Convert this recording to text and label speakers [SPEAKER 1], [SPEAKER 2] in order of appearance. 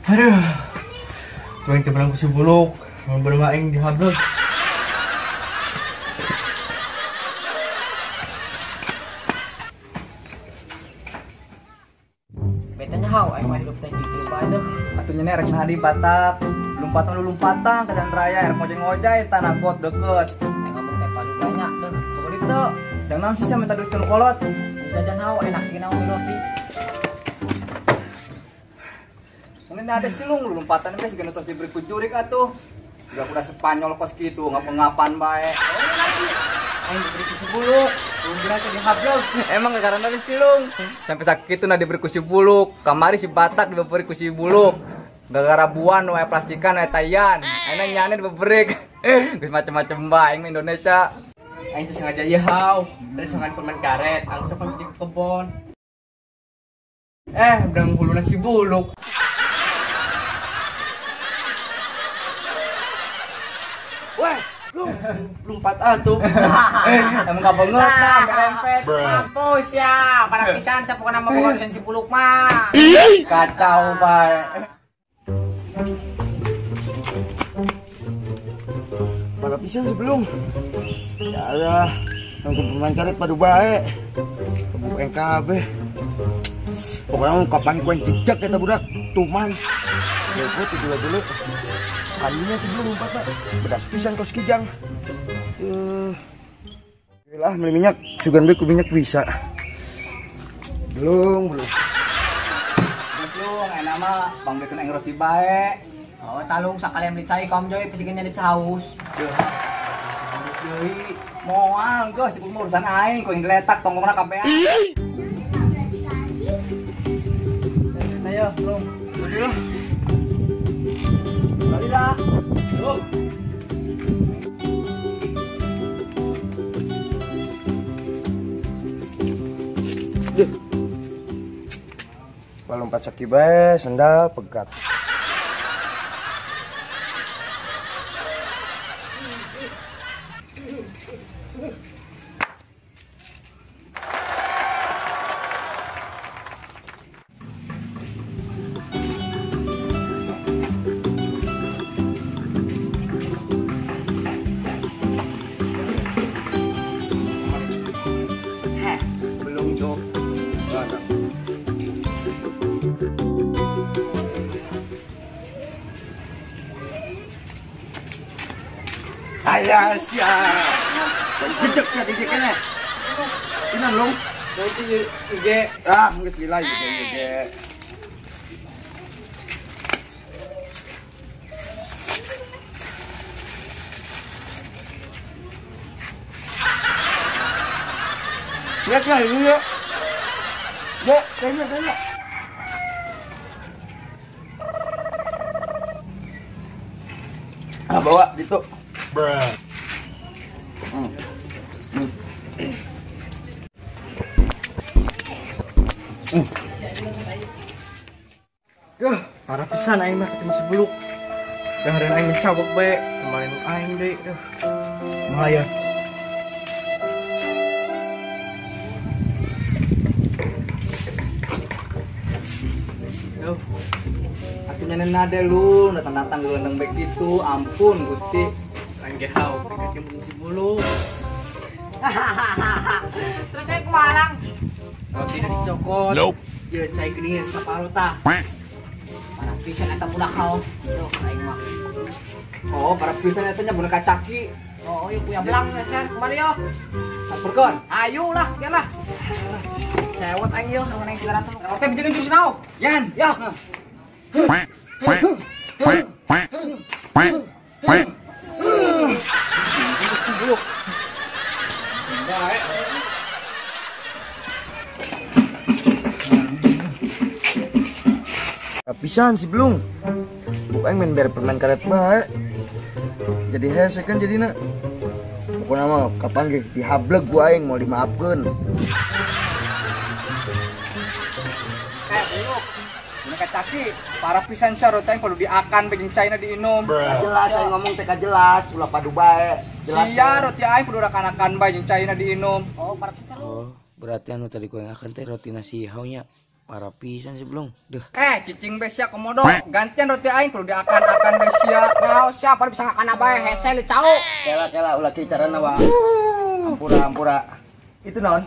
[SPEAKER 1] Aduh. Tuang teh benang ku si Buluk, mun bener aing dihablog.
[SPEAKER 2] Betanya hau aing mah hidup teh kieu bae deuh.
[SPEAKER 3] Atuh nya rek nah di Batak, lompatan lu lompatan ke jalan raya, rek ngojek-ngojek tanah got deket.
[SPEAKER 2] Aing ngomong teh padu banyak deuh. Pokoknya teu.
[SPEAKER 3] Jangan naon sih sia minta duit ke kolot.
[SPEAKER 2] Jajan hau enak sih naon roti.
[SPEAKER 3] Mungkin ada silung lu lompatan teh siga nu tos diberi ku jurik atuh. Siga kuda Spanyol kos kitu ngapa-ngapan bae.
[SPEAKER 2] Oh, nasi.
[SPEAKER 3] Aing diberi ku si Buluk, belum teh dihablog. Emang karena di silung. Sampai sakitu na diberi ku si Buluk, kamari si Batak diberi ku si Buluk. Gara-gara buan wae plastikan wae tayan. Ayeuna nyane diberi. Geus macem-macem bae aing Indonesia.
[SPEAKER 1] Aing teh sengaja ieu hau, teh sengaja permen karet, langsung kan ke kebon. Benang huluna si Buluk. Wah, lompat atuh.
[SPEAKER 3] Emang gak banget nah, merempet.
[SPEAKER 2] Mampus ya, pada pisan saya pokoknya mau bukan si Buluk mah.
[SPEAKER 3] Kacau bae.
[SPEAKER 4] Pada pisan sebelum. Ya lah, nanggung permain karet padu bae. Kebuk NKB. Pokoknya kapan kuen jejak kita budak, tuman. Lego dulu. Kalinya sebelum lompat pak, bedas pisan kos kijang. Lah beli minyak, sugan beli ku minyak bisa. Belum.
[SPEAKER 3] Belum, enak mah bang belikan aing roti bae.
[SPEAKER 2] Oh talung sakalian beli cai kaum joy pisikinnya dicaus.
[SPEAKER 3] Deui, moal geus ieu mah urusan aing, ku yang diletak tongkongna kabehan. Ayo, belum.
[SPEAKER 1] Beli lah.
[SPEAKER 3] Beli lah.
[SPEAKER 1] Belum.
[SPEAKER 4] Lompat saki bae, sendal pegat. Belum jok. Ayah sia. Jejak sia di kene. Inan long.
[SPEAKER 1] Berarti IG.
[SPEAKER 4] Ah, geus lila IG. Lihat ya, ya. Ya, tanya. Ah, bawa gitu.
[SPEAKER 1] Bruh. Duh, parah pisan aing mah ketemu si Buluk. Daharen aing mencabok bae, kemarin aing deui. Duh. Bahaya.
[SPEAKER 3] Duh. Atuh nyane nade lu, datang-datang gelendeng bae kitu, ampun Gusti.
[SPEAKER 1] Aing ge hau, ketemu si Buluk.
[SPEAKER 2] Terus kayak kemalang.
[SPEAKER 1] Roti dicokot.
[SPEAKER 4] Nope.
[SPEAKER 1] Ya cai geuningan saparo tah.
[SPEAKER 2] Parah pisan eta budak hau. Duh, aing mah.
[SPEAKER 3] Oh, parah pisan eta nya boneka caki.
[SPEAKER 2] Oh, yuk punya belang geser kembali yo.
[SPEAKER 3] Samperkeun.
[SPEAKER 2] Ayo lah, ya lah. Cewek aing yo, naon aing 300. Oke, bijikan jurus nao.
[SPEAKER 3] Yan,
[SPEAKER 2] ya.
[SPEAKER 3] Buluk.
[SPEAKER 1] Bae.
[SPEAKER 4] Pisan si Belung. Bukan main ber permain karet bae. Jadi hese kan jadina. Pokoknya mah kapan ge dihableg gua aing mau dimaafkeun.
[SPEAKER 3] Kayak Buluk. Boneka caki, parah pisan sia roti aing kudu diakan jeung caina diinum.
[SPEAKER 4] Jelas aing ngomong teh jelas, ulah padu bae. Jelas.
[SPEAKER 3] Sia roti aing kudu rakan-rakan bae jeung caina diinum.
[SPEAKER 2] Oh, parah pisan lu.
[SPEAKER 4] Oh, berarti anu tadi gua akan teh roti nasi hau nya. Parah pisan si Bulung. Duh.
[SPEAKER 3] Eh, cicing besia komodo, gantian roti aing kudu diakan-akan besia.
[SPEAKER 2] Mau siapa bisa ngakan apa hese li cau.
[SPEAKER 4] Kela kela ulah kieu carana wa. Ampura ampura. Itu naon?